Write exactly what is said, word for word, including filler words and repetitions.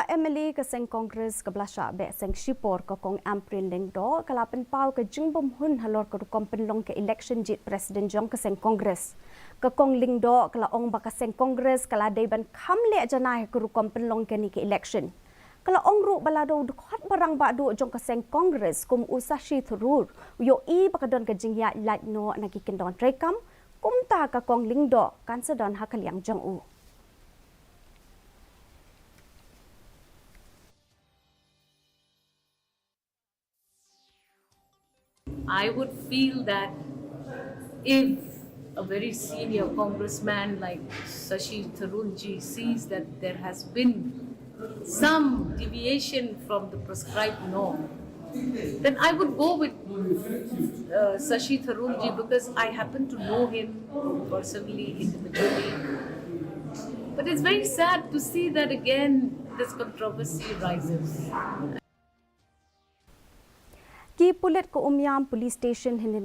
M L A ka seng Congress kaba la shah beh seng shipor ka Kong Ampareen Lyngdoh ka la pynpaw ka jingbymhun halor ka rukom pynlong ka election jied president jong ka seng Congress. Ka Kong Lyngdoh ka la ong ba ka seng Congress ka la dei ban kham leh janai ha ka rukom pynlong kane ka election. Ka la ong ruh ba lada u dkhot ba rangbah duh jong ka seng Congress kum u Shashi Tharoor u ïohi ba ka don ka jingïaid lait noh na ki kyndon treikam, kumta ka Kong Lyngdoh kan sa don ha ka liang jong u. I would feel that if a very senior congressman like Shashi Tharoor ji sees that there has been some deviation from the prescribed norm, then I would go with uh, Shashi Tharoor ji because I happen to know him personally, individually. But it's very sad to see that again this controversy rises. Ki pulit ka Umiam Police Station hynnin